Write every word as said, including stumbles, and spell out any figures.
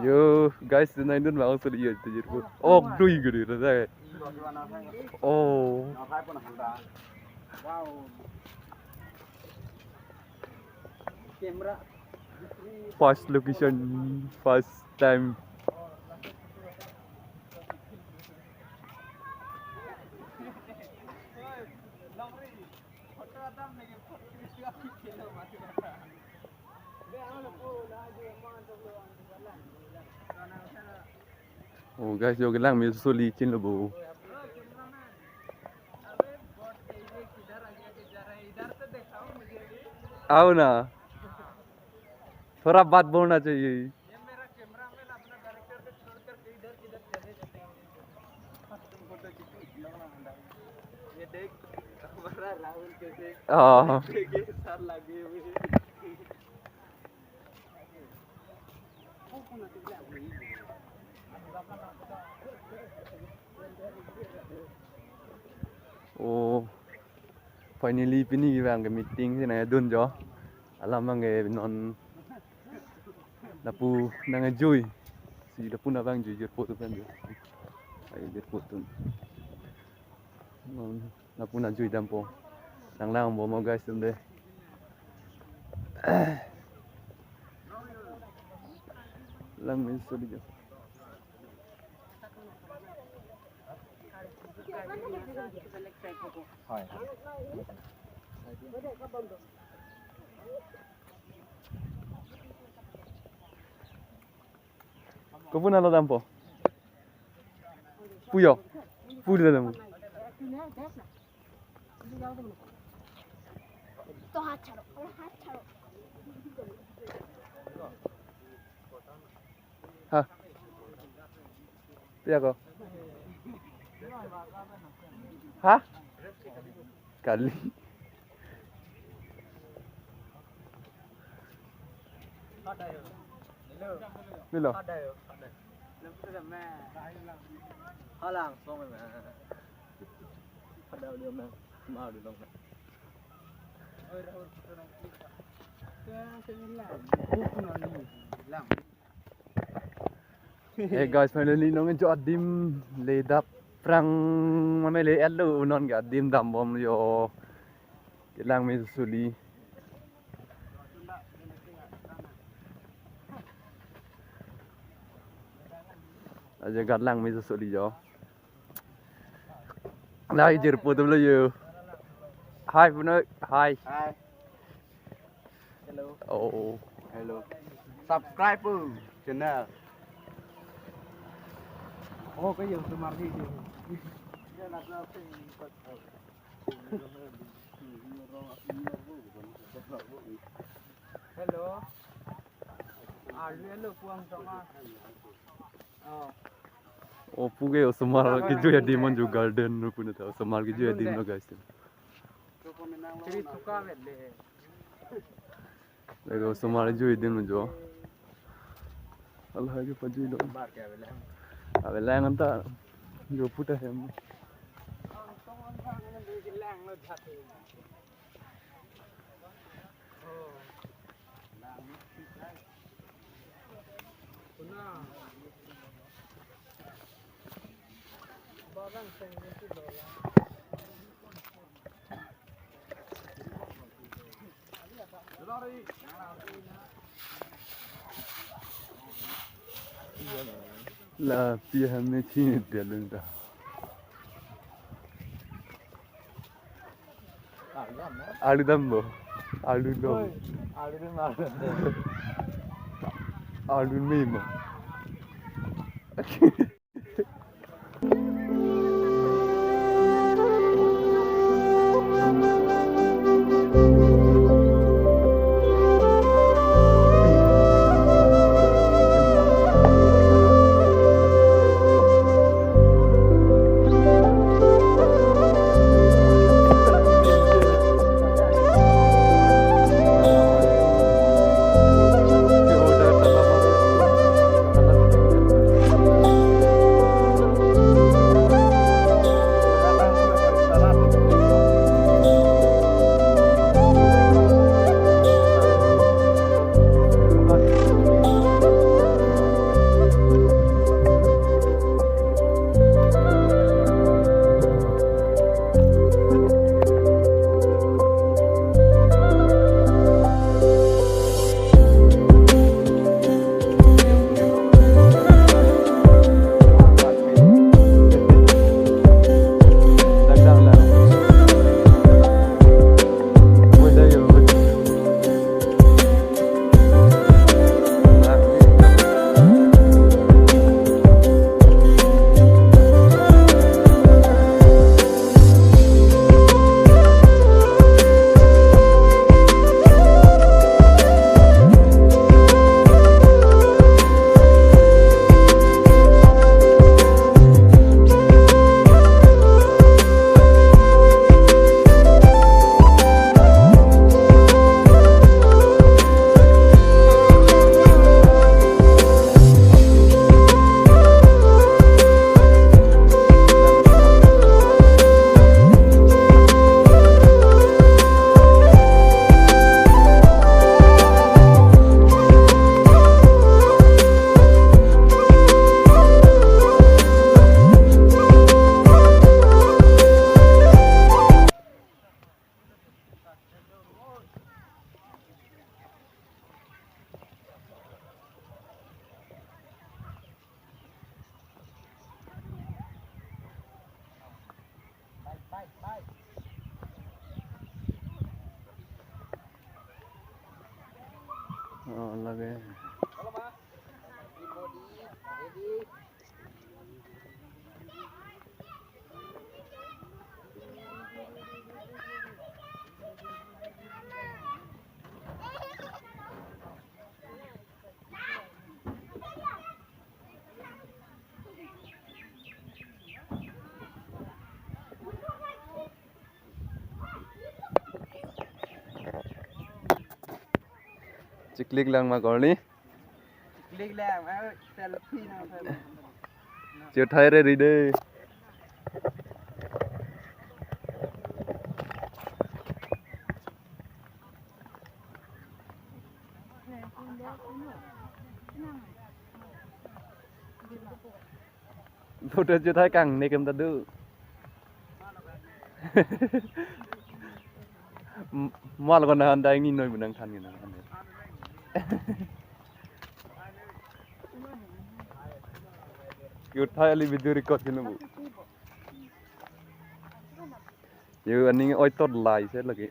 Yo, guys, tonight dun bang suri yo, tejir ko. Oh, dui gede, tadi. Oh. First location, first time. Oh guys, yo kelang me soli chin lo bo. आओ ना, थोड़ा बात बोलना चाहिए। ये देख, हमारा राहुल कैसे हाँ। के साथ लगे हुए हैं। Oh, finally pini abang ke meeting si nangdun jo. Alam abang ke non lapu nangjui. Si lapu nang abang jui jirpo atum pen jo. Ai jirpo atum. Non lapu nangjui dampo. Nanglang bomlo guys atum de. Lang me soli jo. Kopuna lo dampo? Pu jo. Pu lo dampo. Ha. Pia ko? Ha? Kali. Milo. Halang song na. Ada dia na. Mau di long na. Hey guys, finally nong jo adim le dap prang mame le elo non ke adim dam bomlo. Kelang me soli. Aja gat lang me soli jo. Lai jirpo atum lo yo. Hi, Punoi. Hi. Hi. Hello. Oh. Hello. Subscribe po channel. Oh, kayo sumar di. Hello. Arlo lo puang tonga. Oh. Oh, pu ke osomar kejui adim an jo garden no puna ta osomar kejui adim lo guys. Chiri suka mele. Lagi osomar kejui adim lo jo. Allah ke pajui lo. Bar ke avelang. Avelang anta jo puta hem. Lapu ahem ne chini delun ta. Alu dampo. Alu dam. Alu dam, alu dam. Alu mema. Oh, lage. Chiklik lang ma korli. Chiklik lang, eh, selfie nang, selfie. Chethai re ri de. Photo chethai kang ne kem ta do. M-, mal ko na han dai ngi noi bu nangthan ngi na. Chethai ali video record kilo bu. Yo, aning oi tot lai se lagi.